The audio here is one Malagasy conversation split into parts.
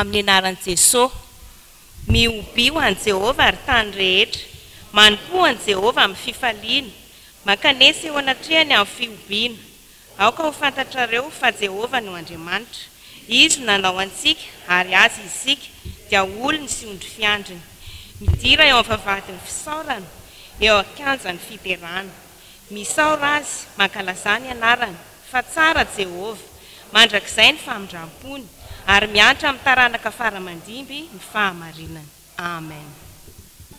Amin'ny anaran'i Jesoa. Mihobia ho an'i Jehovah, ry tany rehetra. Manompoa an'i Jehovah amin'ny fifaliana. Mankanesa eo anatrehany amin'ny fihobiana. Aoka ho fantatrareo fa Jehovah no Andriamanitra. Izy no nanao antsika, ary Azy isika, dia olony sy ondry fiandriny. Midira eo amin'ny vavahadin'ny fisaorana, eo an-kianjan'ny fiderana. Misaora Azy, mankalazà ny anarany, fa tsara Jehovah, mandrakizay ny famindram-pony, ary miantra amin'ny taranaka fara aman-dimby ny fahamarinany. Amen.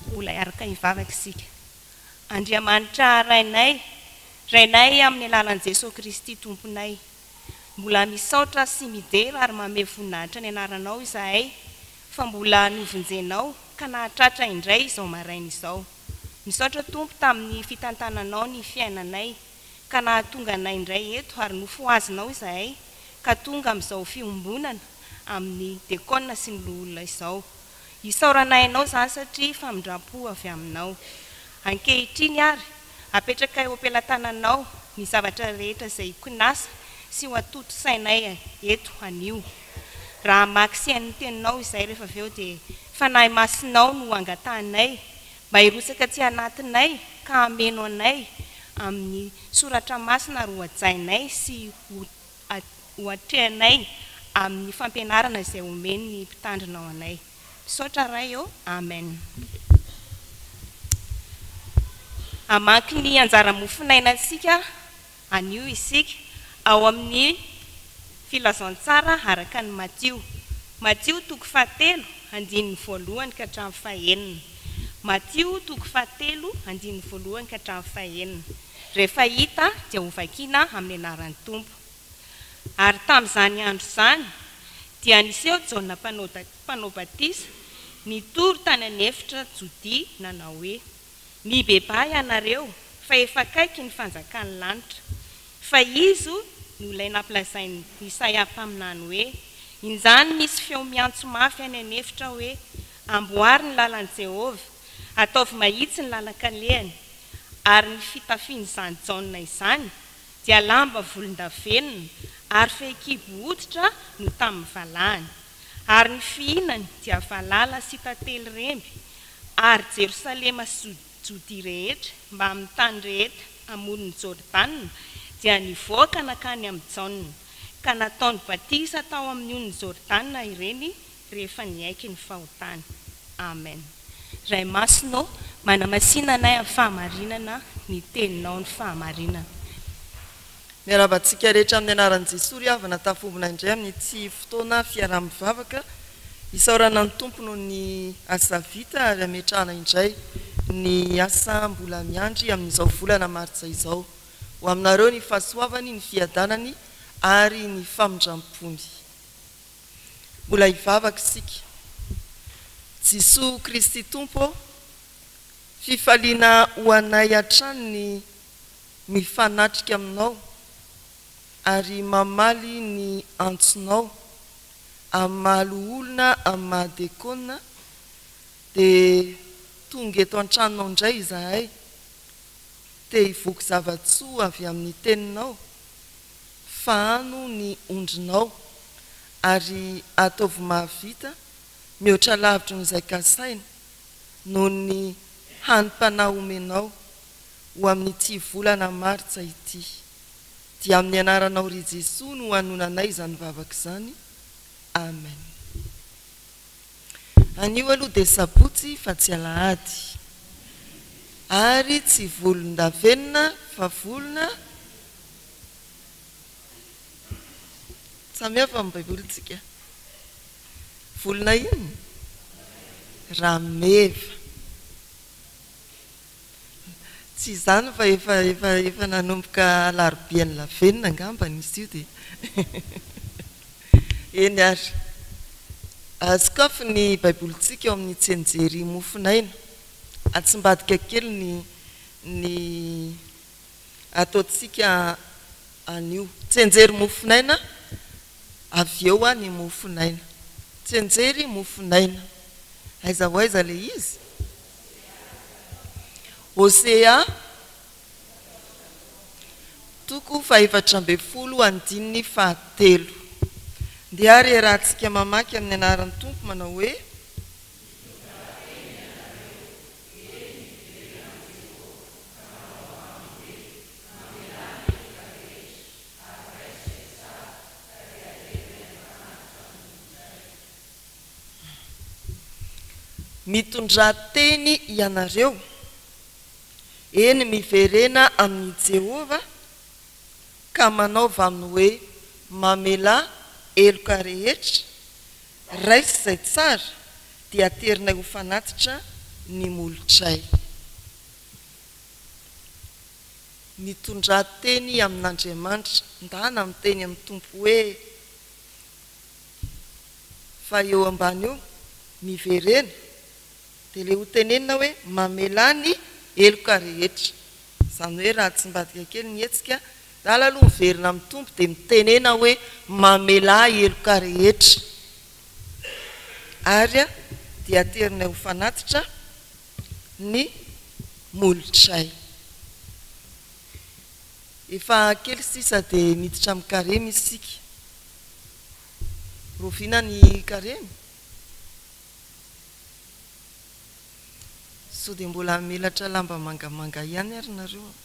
Mbola hiaraka hivavaka isika. Andriamanitra Rainay, Rainay amin'ny alalan'i Jesoa Kristy Tomponay, mbola misaotra sy midera ary mamehy voninahitra ny anaranao izahay fa mbola novonjenao ka nahatratra indray izao maraina izao. Misaotra Tompo tamin'ny fitantananao ny fiainanay ka nahatonga anay indray eto ary nofohazinao izahay ka tonga amin'izao fiombonana amin'ny dekona sy ny loholona izao. Isaoranay anao izany satria famindram-po avy aminao. Ankehitriny ary, apetrakay eo am-pelatananao ny zavatra rehetra izay kinasa sy ho atotosainay eto anio. Raha hamaky sy haino ny teninao izahay rehefa avy eo dia Fanahy Masinao no angatahinay mba hirotsaka aty anatinay ka hameno anay amin'ny Soratra Masina ary hohajainay sy ho hoatrehanay amin'ny fampianarana izay omen'ny Mpitandrina ho anay. Misaotra Ray ô. Amen. Hamaky ny anjara mofonainantsika anio isika ao amin'ny Filazantsara araka an'i Matio. Matio toko fahatelo, andininy voalohany ka hatramin'ny fahenina. Matio toko fahatelo, andininy voalohany ka hatramin'ny fahenina. Rehefa hita dia hovakiana amin'ny anaran'ny Tompo. Ary tamin'izany andro izany dia niseho Jaona Mpanao batisa nitory tany an'efitra Jodia nanao hoe, Mibebaha ianareo, fa efa akaiky ny fanjakan'ny lanitra. Fa izy no ilay nampilazain'i Isaia mpaminany hoe, Injany misy feo miantso mafy any an'efitra hoe, Amboary ny lalan'i Jehovah, ataovy mahitsy ny lalan-kalehany. Ary ny fitafian'izany Jaona izany dia lamba volondavenona ary fehikibo hoditra no tamin'ny valahany. Ary ny fihinany dia valala sy tantely remby, ary Jerosalema sy Jodia rehetra mbamin'ny tany rehetra amoron'i Jordana dia nivoaka nankany amin'i Jaona, ka nataony batisa tao amin'ny onin'i Jordana ireny rehefa niaiky ny fahotany. Amen. Ray Masina ô, manamasina anay amin'ny fahamarinana, ny Teninao ny fahamarinana. Miarahaba antsika rehetra amin'ny anaran'i Jesoa ry havana tafombona indray amin'ity fotoana fiaraha-mivavaka isaorana ny Tompo noho ny asa vita ary hametrahana indray ny asa mbola miandry amin'izao volana martsa izao. Ho aminareo ny fahasoavany, ny fiadanany ary ny famindram-pony. Mbola hivavaka isika. Jesoa Kristy Tompo ô, fifaliana ho anay hatrany ny mifanatrika aminao ary mamaly ny antsonao amin'ny maha loholona amin'ny maha dekona dia tonga eto an-tranonao indray izahay te hivoky zava-tsoa avy amin'ny teninao fahano ny ondrinao ary ataovy mahavita mihoatra lavitry noho izay kasaina noho ny hanim-panahy omenao ho amin'ity volana martsa ity. Dia amin'ny anaranao ry Jesoa no anonanay izany vavaka izany. Amen. Anio aloha dia sabotsy fa tsy alahady. Ary tsy volon-davenona fa volona Samy hafa amin'ny baibolintsika. Volona inona? Rameva. Tsy izany fa efa efa efa nanomboka alarobian'ny lavenona angambany izy io dia eny ary. Sokafy ny baibolintsika ao amin'ny tsianjery mofon'aina. Atsimbadika kely ny ny ataontsika anio. Tsianjery mofon'aina avy eo ny mofon'aina. Tsianjery mofon'aina. Aiza ho aiza ilay izy? Hosea toko fahefatra ambin'ny folo andininy fahatelo. Ndeha ary iarahantsika mamaky amin'ny anaran'ny Tompo manao hoe. Mitondrà teny ianareo, eny miverena amin'i Jehovah ka manaova aminy hoe, Mamelà heloka rehetra, raiso izay tsara, dia aterinay ho fanatitra ny molotray. Mitondrà teny amin'Andriamanitra, ndana miteny amin'ny Tompo hoe, Fa eo ambany eo, miverena, dia ilay ho tenenina hoe mamelà ny heloka rehetra. Izany hoe raha tsy mbadika kely ny hetsika, lala aloha miverina amin'ny Tompo dia mitenena hoe mamelà heloka rehetra. Ary dia aterinay ho fanatitra ny molotray. Efa kely sisa dia miditra amin'ny karemy isika. Rahoviana ny karemy? Sao dia mbola hamelatra lamba mangamanga ihany ary nareo an?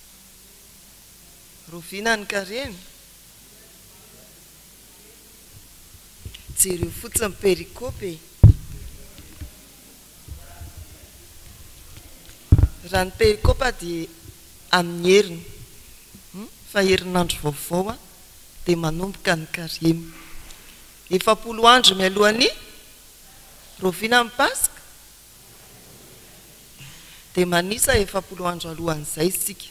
Rahoviana ny karemy? Jereo fotsiny perikopa e! Raha ny perikopa dia amin'ny heriny fa herinandro vaovao dia manomboka ny karemy. 40 andro mialohan'ny rahoviana ny Paska? Dia manisa 40 andro alohan'izay isika.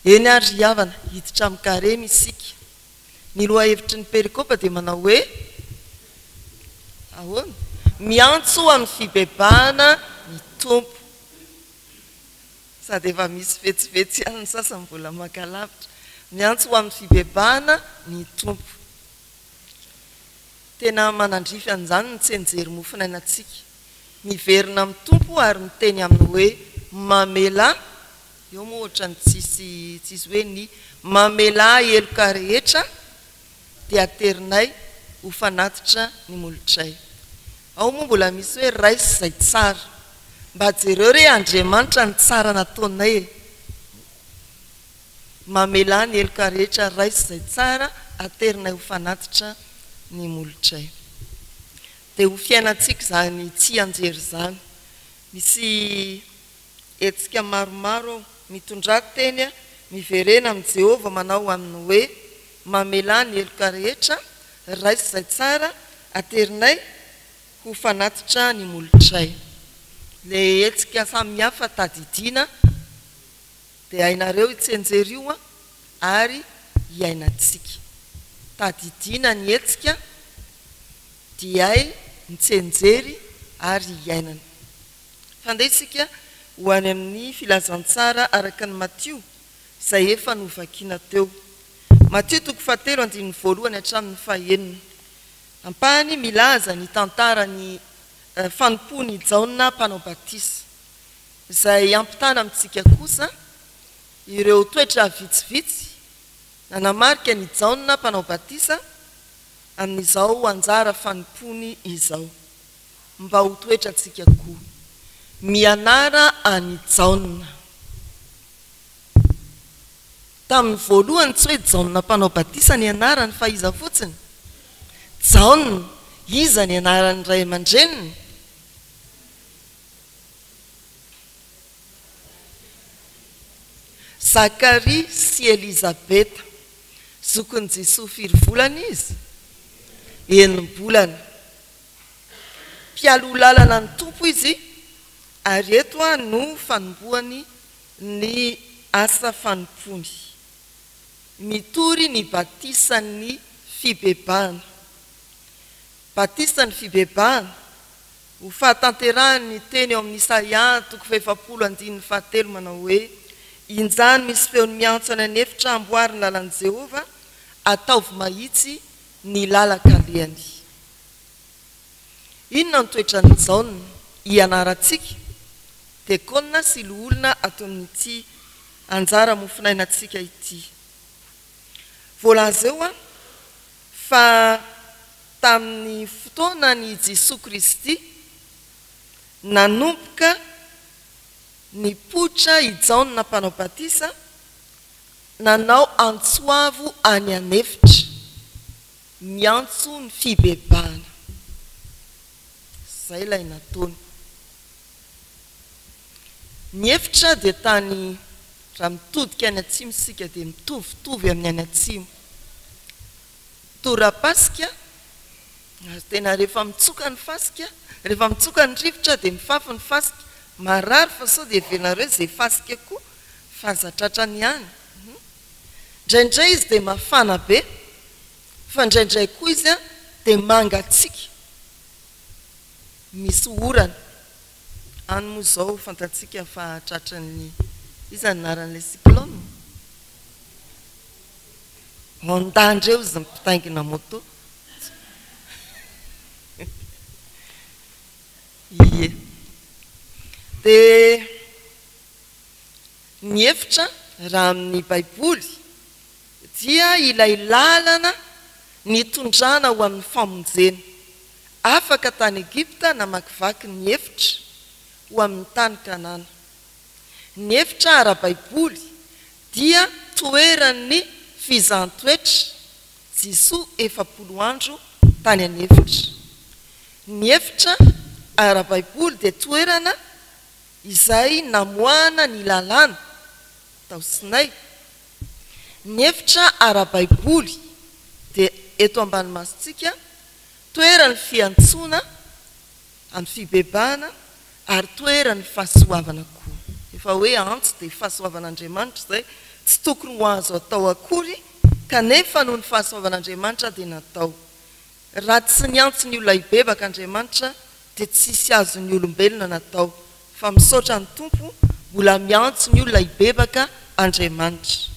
Eny ary ry havana, hiditra amin'ny karemy isika. Ny lohahevitry ny perikopa dia manao hoe, ahoana? Miantso amin'ny fibebahana ny Tompo. Sady efa misy fetsifetsy ihany ny sasany mbola maka lavitra. Miantso ho amin'ny fibebahana ny Tompo. Tena manandrify an'izany ny tsianjery mofonainantsika. Miverina amin'ny Tompo ary miteny aminy hoe mamelà, eo moa ohatran'ny tsisy tsisy hoe ny, mamelà heloka rehetra dia aterinay ho fanatitra ny molotray. Ao moa mbola misy hoe raiso izay tsara. Mba jereo re Andriamanitra ny tsara nataonay e! Mamelà ny heloka rehetra raiso izay tsara aterinay ho fanatitra ny molotray. Dia ho fiainantsika izany tsianjery izany. Misy hetsika maromaro ao. Mitondrà teny, miverena amin'i Jehovah manao aminy hoe, Mamelà ny heloka rehetra, raiso izay tsara, aterinay ho fanatitra ny molotray. Ilay hetsika samihafa tadidiana dia hainareo io tsianjery io ary iainantsika. Tadidiana ny hetsika dia hay ny tsianjery ary iainana. Fandeha isika ho any amin'ny Filazantsara araka an'i Matio izay efa novakiana teo. Matio toko fahatelo andininy voalohany hatramin'ny fahenina. Ampahany milaza ny tantaran'ny fanompoan'i Jaona Mpanao Batisa, izay ampitana amintsika kosa ireo toetra vitsivitsy nanamarika an'i Jaona Mpanao Batisa amin'izao anjara fanompoany izao. Mba ho toetrantsika koa. Mianara an'i Jaona. Tamin'ny voalohany tsy hoe Jaona Mpanao Batisa ny anarany fa iza fotsiny? Jaona! Iza ny anaran'ny ray aman-dreniny? Zakaria sy Elizabeta. Zokin'i Jesoa firy volana izy? Enim-bolana. Mpialoha lalana ny Tompo izy ary eto no fanombohany ny asa fanompoany. Mitory ny batisan'ny fibebahana. Batisan'ny fibebahana, ho fahatanterahan'ny teny ao amin'ny Isaia toko fahefapolo andininy fahatelo manao hoe, Injany misy feon'ny miantso any an'efitra amboary ny lalan'i Jehovah, ataovy mahitsy ny lalan-kalehany. Inona no toetran'i Jaona ianarantsika, diakona sy loholona ato amin'ity anjara mofonainantsika ity? Voalaza eo fa. Fa tamin'ny fotoanan'i Jesoa Kristy, nanomboka nipoitra i Jaona Mpanao Batisa, nanao antsoavo any an'efitra, miantso ny fibebahana. Izay ilay nataony. Ny efitra dia tany, raha mitodika any atsimo isika dia mitovitovy amin'ny any atsimo. Torapasika, ary tena rehefa mitsoka ny fasika, rehefa mitsoka ny rivotra dia mifafy ny fasika. Marary fa sao dia heverinareo izay fasika koa fa aza tratrany ihany. Indraindray izy dia mafana be, fa indraindray koa izy dia mangatsiaka, misy orana. Any moa izao fantatsika fa tratran'ny, iza ny anaran'ilay cyclone? Honda ndreo izy mpitaingina moto. Ie. Dia ny efitra raha amin'ny baiboly dia ilay lalana nitondrana ho amin'ny famonjena. Afaka tany Egypta namakivaky ny efitra ho amin'ny tany Kanana. Ny efitra ara-baiboly dia toeran'ny fizahan-toetra, Jesoa 40 andro tany an'efitra. Ny efitra ara-baiboly dia toerana izay namoahana ny lalàna tao Sinay. Ny efitra ara-baiboly dia eto ambany masontsika, toeran'ny fiantsoana amin'ny fibebahana ary toeran'ny fahasoavana koa. Efa hoe antso dia fahasoavan'Andriamanitra izay tsy tokony ho azo atao akory kanefa noho ny fahasoavan'Andriamanitra dia natao. Raha tsy niantso ny olona hibebaka Andriamanitra dia tsisy azon'ny olombelona natao fa misaotra ny Tompo mbola miantso ny olona hibebaka Andriamanitra.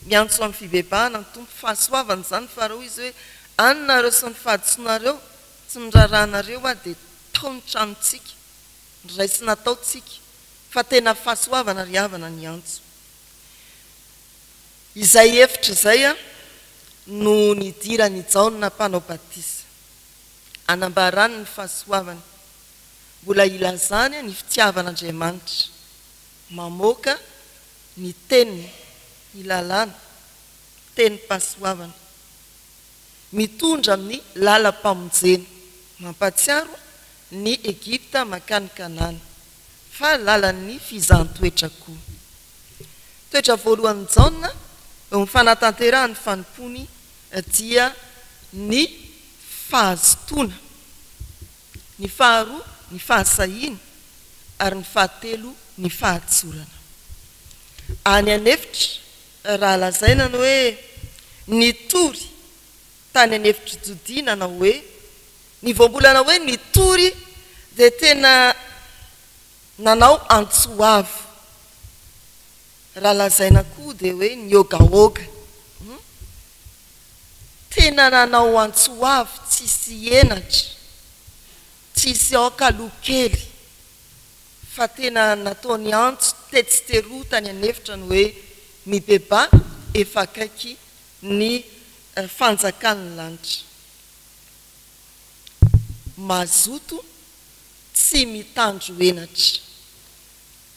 Miantso amin'ny fibebahana ny Tompo, fahasoavana izany fa raha hoy Izy hoe any nareo sy ny fahadisoanareo, tsy miraharaha anareo aho dia tao ny tranontsika, noraisina tao tsika, fa tena fahasoavana ry havana ny antso. Izay efitra izay no nidiran'i Jaona mpanao batisa. Anambarany ny fahasoavany, mbola ilazany ny fitiavan'Andriamanitra, mamoaka ny teniny, ny lalàna, tenim-pahasoavana, mitondra amin'ny lalam-pamonjena, mampahatsiaro ny Egypta mankany Kanana, fa lalan'ny fizahan-toetra koa. Toetra voalohan'i Jaona eo amin'ny fanatanterahany ny fanompoany dia ny fahazotoana, ny faharoa ny fahasahiana ary ny fahatelo ny fahatsorana. Any an'efitra, raha lazaina ny hoe nitory tany an'efitr'i Jodia nanao hoe, ny voambolana hoe nitory dia tena nanao antso avo. Raha lazaina koa dia hoe nihogahoga. Tena nanao antso avo tsisy henatra, tsisy aoka aloha kely, fa tena nataony antso tetsy teroa tany an'efitra ny hoe mibebaha efa akaiky ny fanjakan'ny lanitra. Mazoto tsy mitandro henatra.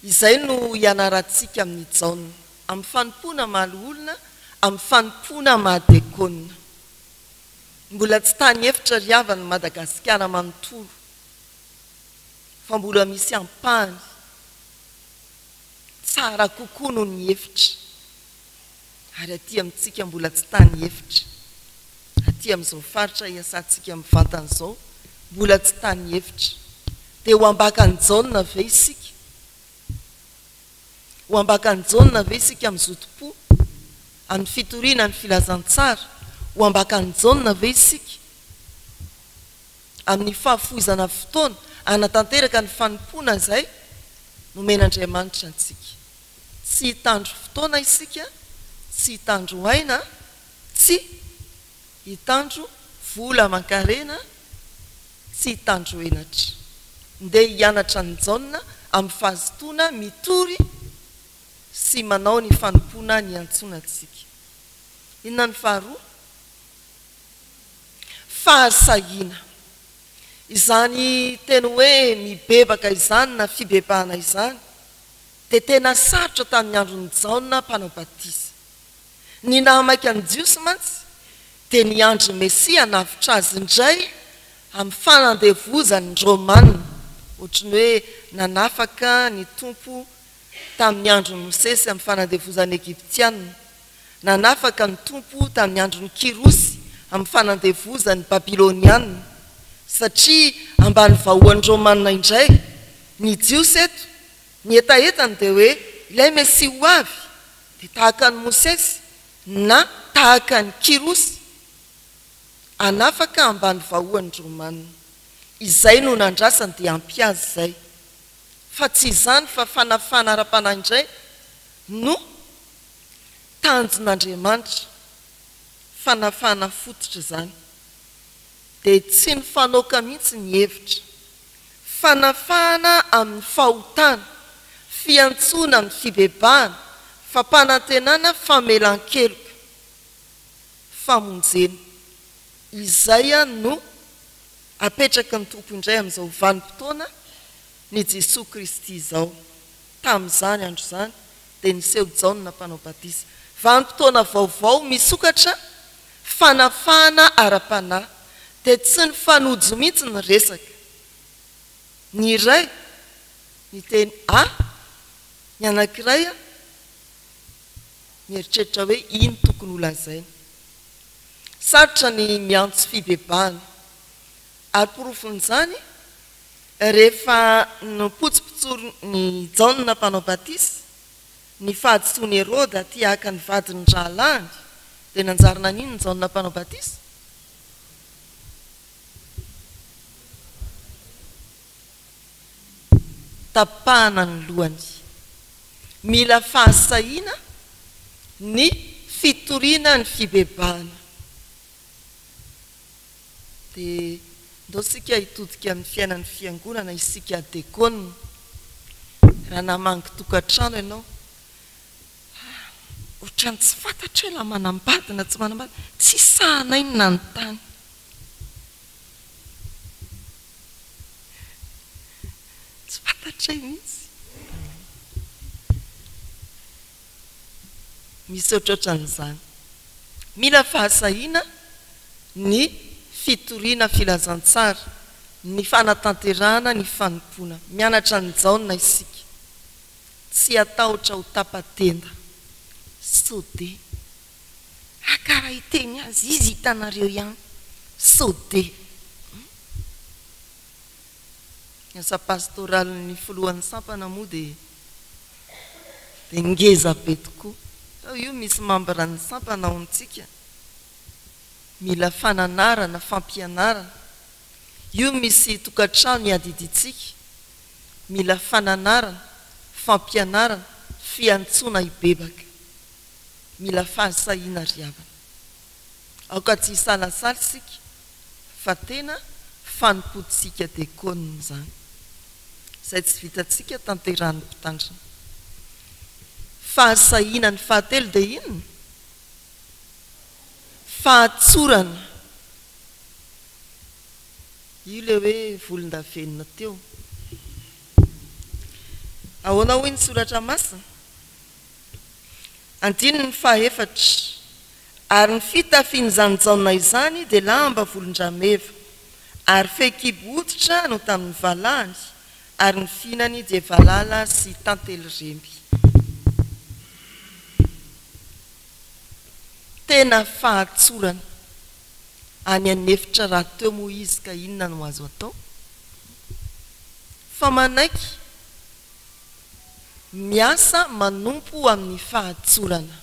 Izay no ianarantsika amin'i Jaona, amin'ny fanompoana maha loholona, amin'ny fanompoana maha dekona. Mbola tsy tany efitra ry havana Madagasikara manontolo, fa mbola misy ampahany tsara kokoa noho ny efitra, ary aty amintsika mbola tsy tany efitra, aty amin'izao faritra iasantsika mivantana izao mbola tsy tany efitra. Dia ho ambakan'i Jaona ve isika? Ho ambakan'i Jaona ve isika amin'ny zotom-po, amin'ny fitoriana ny filazantsara? Ho ambakan'i Jaona ve isika amin'ny fahafoizana fotoana hanatanteraka ny fanompoana izay nomen'Andriamanitra antsika? Tsy hitandro fotoana isika, tsy hitandro aina, tsy hitandro vola aman-karena, tsy hitandro henatra. Ndeha hianatra an'i Jaona amin'ny fahazotoana mitory sy manao ny fanompoana niantsoana antsika. Inona ny faharoa? Fahasahiana. Izany teny hoe mibebaka izany na fibebahana izany dia tena sarotra tamin'ny andron'i Jaona Mpanao Batisa. Ny nahamaika ny Jiosy mantsy dia niandry ny Mesia hanavotra azy indray amin'ny fanandevozan'ny Romana, ohatry ny hoe nanafaka ny Tompo tamin'ny andron'i Mosesy amin'ny fanandevozan'ny Egyptiana, nanafaka ny Tompo tamin'ny andron'i Kyrosy amin'ny fanandevozan'ny Babyloniana, satria ambany vahoan'ny Romana indray ny Jiosy eto, ny hetahetany dia hoe ilay Mesia ho avy dia tahaka an'i Mosesy na tahaka an'i Kyrosy hanafaka ambany vahoan'ny Romana. Izay no nandrasany dia ampy azy izay. Fa tsy izany fa fanafahana ara-panahy indray no tanjon'Andriamanitra, fanafahana fototra izany. Dia tsy nifanoaka mihitsy ny hevitra. Fanafahana amin'ny fahotana, fiantsoana amin'ny fibebahana, fampanantenana famelan-keloka, famonjena. Izay no apetraky ny Tompo indray amin'izao vanim-potoana ny Jesoa Kristy izao. Tamin'izany andro izany dia niseho Jaona Mpanao Batisa. Vanim-potoana vaovao misokatra, fanafahana ara-panahy. Dia tsy nifanojo mihitsy ny resaka. Ny iray niteny A, ny anankiray nieritreritra hoe iny tokony holazaina. Sarotra ny miantso fibebahana. Ary porofon'izany, rehefa nopotsipotsorin'i Jaona Mpanao Batisa ny fahadisoan'i Heroda tia haka ny vadin'ny rahalahiny, dia nanjary naninona Jaona Mpanao Batisa? Tapahana ny lohany. Mila fahasahiana ny fitoriana ny fibebahana. Dia ndao isika hitodika amin'ny fiainan'ny fiangonana isika dekona. Raha namangy tokantrano ianao, ah, ohatran'ny tsy fantatro hoe na manambady na tsy manambady, tsy sahanay ny nanontany. Tsy fantatray mihitsy. Misy ohatrohatran'izany. Mila fahasahiana ny fitoriana filazantsara, ny fanatanterahana ny fanompoana. Mianatra an'i Jaona isika. Tsy hatahotra ho tapa-tenda. Sao dia haka raha hiteny azy izy hitanareo ihany. Sao dia. Ny asa pastoralin'ny filohan'ny sampana moa dia dia ngeza be tokoa. Sao io misy mambran'ny sampana ao amintsika mila fananarana, fampianarana. Io misy tokantrano iadidiantsika mila fananarana, fampianarana, fiantsoana hibebaka. Mila fahasahiana ry havana. Aoka tsy hisalasala isika fa tena fanompoantsika dekônina izany. Izay tsy vitantsika tanterahan'ny mpitandrina. Fahasahiana ny fahatelo dia inona? Fahatsorana. Io ilay hoe volondavenona teo. Ahoana hoy ny soratra masina? Andininy fahaefatra, Ary ny fitafian'izany Jaona izany dia lamba volon-drameva, ary fehikibo hoditra no tamin'ny valahany, ary ny fihinany dia valala sy tantely remby. Tena fahatsorana. Any an'efitra rahateo moa izy ka inona no azo atao? Fa manaiky Miasa manompo amin'ny fahatsorana.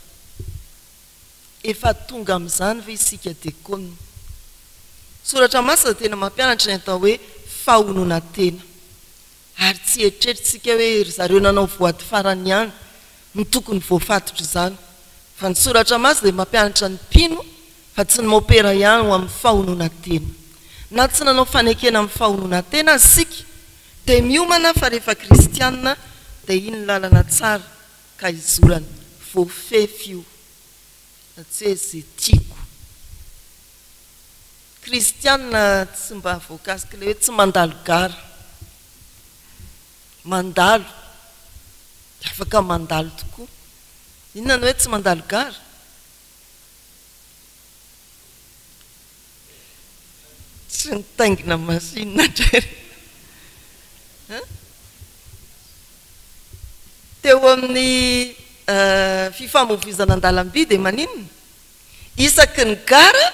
Efa tonga amin'izany ve isika dekona? Soratra Masina tena mampianatra ny atao hoe fahononan-tena. Ary tsy eritreritr'isika hoe ry zareo nanao voady farany ihany no tokony voafatotr'izany. Fa ny Soratra Masina dia mampianatra ny mpino fa tsy ny mopera ihany ho amin'ny fahononan-tena. Na tsy nanao fanekena amin'ny fahononan-tena aza isika Dia miomana fa rehefa kristianina dia iny lalana tsara ka izorana. Voafefy io. Fa tsy hoe ze tiako. Kristianina tsy mba voakasik'ilay hoe tsy mandalo gara. Mandalo. Dia afaka mandalo tokoa. Inona ny hoe tsy mandalo gara? Tsy nitaingina machine indray re. Hein? Teo amin'ny fifamoivoizana an-dalamby dia maninona? Isaky ny gara,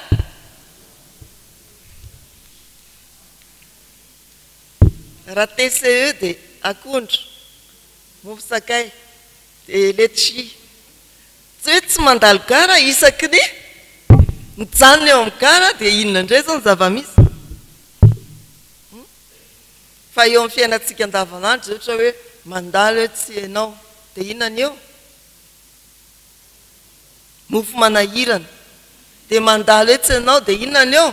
raha TCE dia akondro, mofo sakay, dia letchi. Tsy hoe tsy mandalo gara isaky ny mijanona eo amin'ny gara dia inona indray izao ny zava-misy? Fa eo amin'ny fiainantsika andavanandro izao ohatra hoe mandalo eo tsy ianao dia inona ny eo? Mofo manahirana. Dia mandalo etsy ianao dia inona ny eo?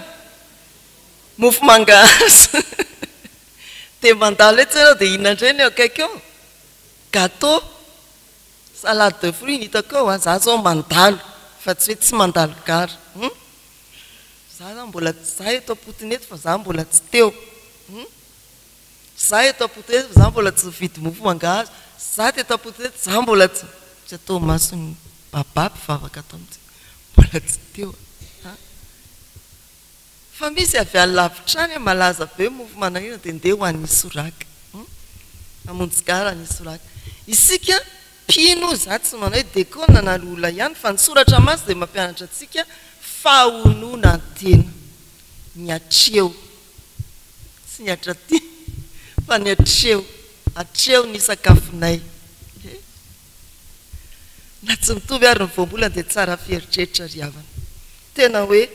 Mofo mangahazo. Dia mandalo etsy ianao dia inona indray ny eo akaiky eo? Gâteau. Salade de fruits ny hitako eo an, za zao mandalo fa tsy hoe tsy mandalo gara hum, za zany mbola za eto am-potony eto fa za mbola tsy teo hum, za eto am-potony eto fa za mbola tsy nividy mofo mangahazo, za teto am-potony eto za mbola tsy, tsy atao mason'i Baba mpivavaka ato amintsika, mbola tsy teo an. Fa misy avy any lavitra any malaza be mofo manahirana dia ndeha ho any Isoraka hum hamonjy gara any Isoraka. Isika mpino za tsy manao hoe dekona na loholona ihany fa ny soratra masina dia mampianatra antsika fahononan-tena. Ny hatreo. Tsy ny hatraty fa ny hatreo. Hatreo ny sakafonay. He. Na tsy mitovy ary ny voambolana dia tsara fieritreritra ry havana. Tena hoe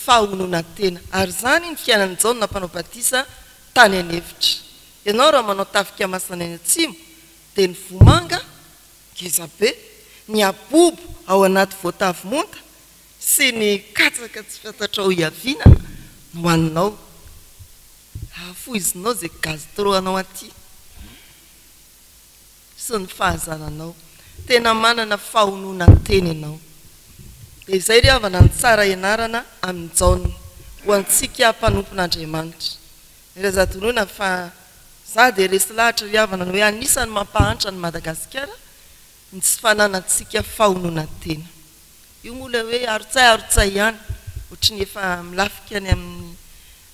fahononan-tena. Ary izany ny fiainan'i Jaona mpanao batisa tany an'efitra. Ianao raha manao tafika masina any atsimo dia ny vomanga ngeza be, ny abobo ao anaty voatavo monta sy ny katsaka tsy fantatrao hiaviana no haninao. Ahafohizinao izay gastro anao aty. sy ny fahazananao. Tena manana fahononan-tena ianao. Dia izay ry havana ny tsara ianarana amin'i Jaona ho antsika mpanompon'Andriamanitra. Milaza adinoina fa za dia resy lahatra ry havana ny hoe anisan'ny mampahantra an'i Madagasikara ny tsy fananantsika fahononan-tena. Io moa ilay hoe arotsay arotsay ihany, ohatry ny efa milafika any amin'ny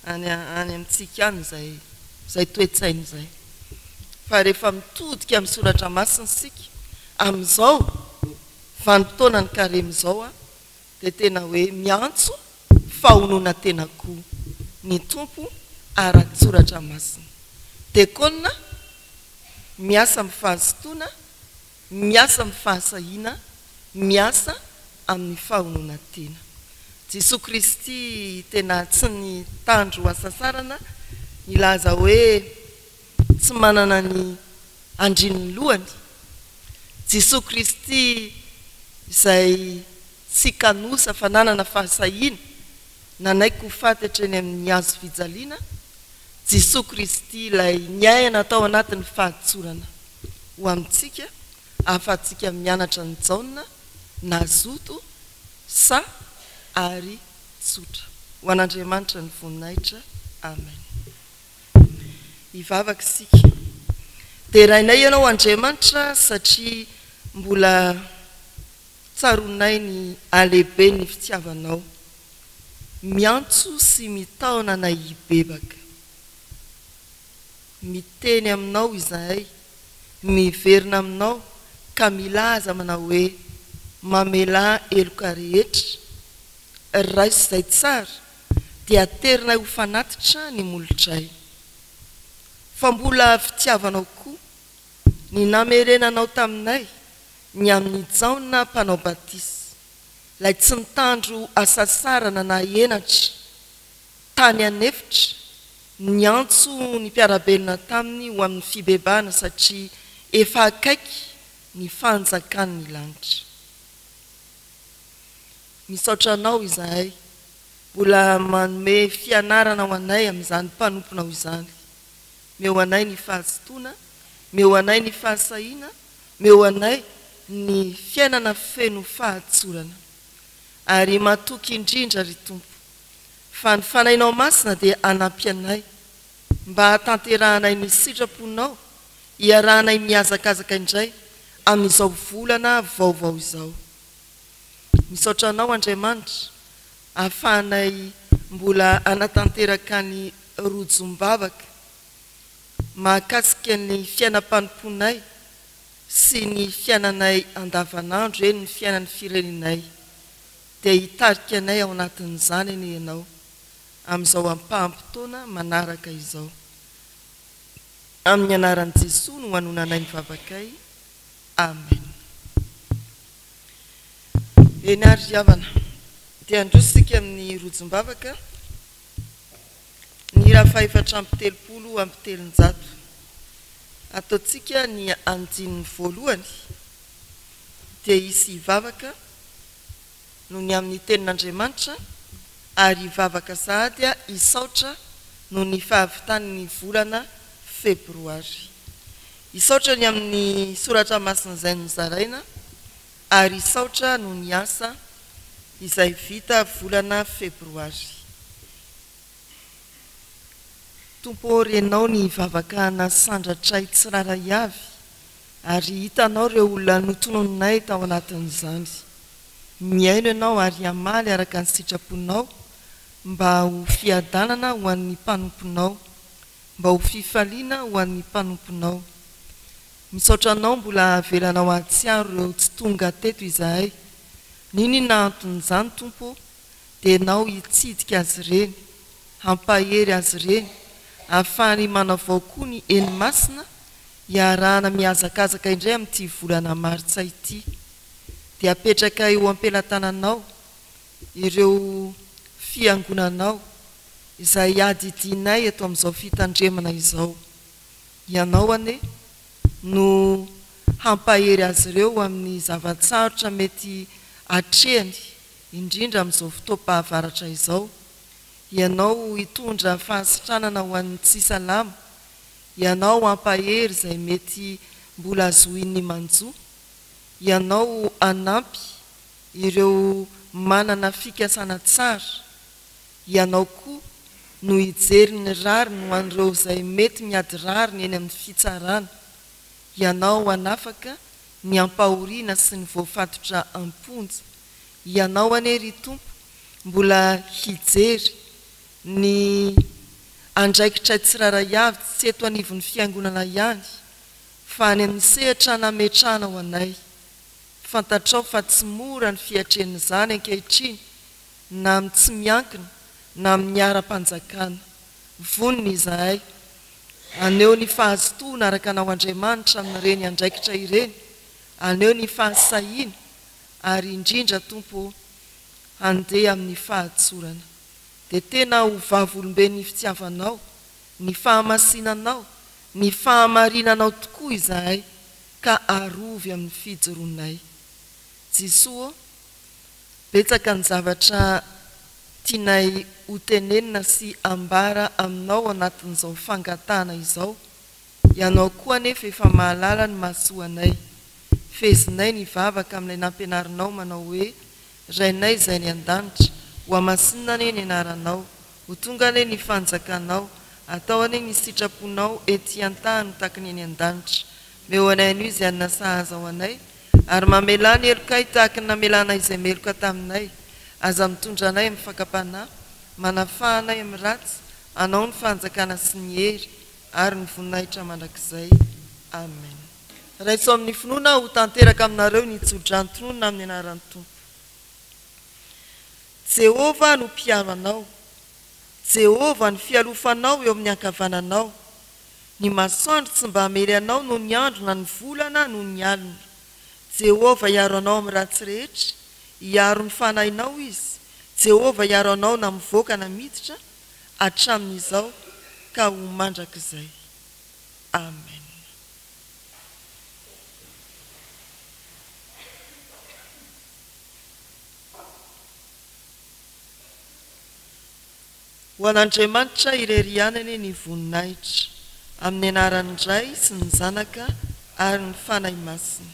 any any amintsika any izay izay toe-tsaina izay. Fa rehefa mitodika amin'ny soratra masina isika, amin'izao vanim-potoanan'ny karemy izao dia tena hoe miantso fahononan-tena koa ny Tompo ara-tsoratra masina. Dekona miasa amin'ny fahazotoana Miasa amin'ny fahasahiana, miasa amin'ny fahononan-tena. Jesoa Kristy tena tsy nitandro hasasarana nilaza hoe tsy manana ny andrin'ny lohany. Jesoa Kristy izay tsy kanosa fa nanana fahasahiana nanaiky ho faty hatreny amin'ny hazo fijaliana, Jesoa Kristy ilay niaina tao anatin'ny fahatsorana. ho amintsika ahafahantsika mianatra an'i Jaona nazoto, sahy ary tsotra. Ho an'Andriamanitra ny voninahitra. Amen. Hivavaka isika. Derainay Ianao Andriamanitra satria mbola tsaroanay ny halehiben'ny fitiavanao. Miantso sy mitaona anay hibebaka. Miteny aminao izahay, miverina aminao ka milaza manao hoe, Mamelà heloka rehetra, raiso izay tsara, dia aterinay ho fanatitra ny molotray. Fa mbola fitiavanao koa ny namerenanao taminay ny amin'i Jaona mpanao batisa, ilay tsy nitandro hasasarana na henatra, tany an'efitra, niantso ny mpiara-belona taminy ho amin'ny fibebahana satria efa akaiky ny fanjakan'ny lanitra. Misaotra anao izahay mbola manome fianarana ho anay amin'izany mpanomponao izany. Meo anay ny fahazotoana, meo anay ny fahasahiana, meo anay ny fiainana feno fahatsorana. Ary matoky indrindra ry Tompo. Fa ny Fanahinao Masina dia hanampy anay mba hahatanterahanay ny sitraponao, hiarahanay mihazakazaka indray amin'izao volana vaovao izao. Misaotra Anao Andriamanitra ahafahanay mbola hanatanteraka ny rojom-bavaka mahakasika ny fiainam-panompoanay sy ny fiainanay andavanandro, eny ny fiainan'ny firenenay. Dia hitarika anay ao anatin'izany anie Ianao amin'izao ampaham-potoana manaraka izao. Amin'ny anaran'i Jesoa no anonanay ny vavakay. Amen. Eny ary ry havana, dia handroso isika amin'ny rojom-bavaka, ny hira faha-334. Ataontsika ny andininy voalohany, dia hisy hivavaka noho ny amin'ny tenin'Andriamanitra ary hivavaka sahady hisaotra noho ny fahavitan'ny volana febroary. Hisaotra ny amin'ny soratra masina izay nozaraina ary hisaotra noho ny asa izay vita volana febroary. Tompo ô renao ny vavaka nasandratray tsirairay avy ary hitanao ireo olona notononinay tao anatin'izany. Mihaino Ianao ary hamaly araka ny sitraponao mba ho fiadanana ho an'ny mpanomponao, mba ho fifaliana ho an'ny mpanomponao. Misaotra Anao mbola avelanao hahatsiaro ireo tsy tonga teto izahay. N'inon'inona anton'izany Tompo ô, dia Ianao hitsidika azy ireny, hampahery azy ireny, ahafahany manavao koa ny Eny Masina hiarahana mihazakazaka indray amin'ity volana martsa ity. Dia apetraka eo am-pelatananao ireo fiangonanao izay adidianay eto amin'izao fitandremana izao. Ianao anie no hampahery azy ireo amin'ny zava-tsarotra mety atrehany indrindra amin'izao fotoam-pahavaratra izao. Ianao hitondra fahasitranana ho an'ny tsy salama, Ianao hampahery izay mety mbola zohin'ny manjo, Ianao hanampy ireo manana fikasana tsara, Ianao koa no hijery ny rariny ho an'ireo izay mety miady rariny eny amin'ny fitsarana, Ianao hanafaka ny ampahoriana sy ny voafatotra am-ponja, Ianao anie ry Tompo mbola hijery ny andraikitray tsirairay avy tsy eto anivon'ny Fiangonana ihany fa any amin'ny sehatra nametrahanao anay. Fantatrao fa tsy mora ny fiatrehana izany ankehitriny na amin'ny tsy miankina na amin'ny ara-panjakana. Vonona izahay haneho ny fahazotoana araka anao Andriamanitra amin'ireny andraikitra ireny, haneho ny fahasahiana ary indrindra Tompo ô handeha amin'ny fahatsorana. Dia tena ho vavolomben'ny fitiavanao, ny fahamasinanao, ny fahamarinanao tokoa izahay ka arovy amin'ny fijoroanay. Jesoa ô, betsaka ny zavatra tianay ho tenenina sy ambara aminao anatin'izao fangatahana izao, Ianao koa anefa efa mahalala ny mahasoa anay. Fehezinay ny vavaka amin'ilay nampianarinao manao hoe, Rainay izay any an-danitra, hohamasinina anie ny anaranao, ho tonga anie ny fanjakanao, atao anie ny sitraponao ety an-tany tahaka ny any an-danitra. Meo anay anio izay hanina sahaza ho anay, ary mamelà ny helokay tahaka ny namelanay izay meloka taminay. Aza mitondra anay amin'ny fakam-panahy, manafaha anay amin'ny ratsy, Anao ny fanjakana sy ny hery ary ny voninahitra mandrakizay. Amen. Raiso amin'ny finoana ho tanteraka aminareo ny tsodrano tononina amin'ny anaran'ny Tompo. Jehovah no mpiaro anao. Jehovah no fialofanao eo amin'ny ankavananao. Ny masoandro tsy mba hamely anao noho ny andro na ny volana noho ny alina. Jehovah hiaro anao amin'ny ratsy rehetra, hiaro ny fanahinao Izy. Jehovah hiaro anao na mivoaka na miditra, hatramin'izao ka ho mandrakizay. Amen. Ho an'Andriamanitra irery ihany anie ny voninahitra, amin'ny anaran'ny Ray sy ny Zanaka ary ny Fanahy Masina.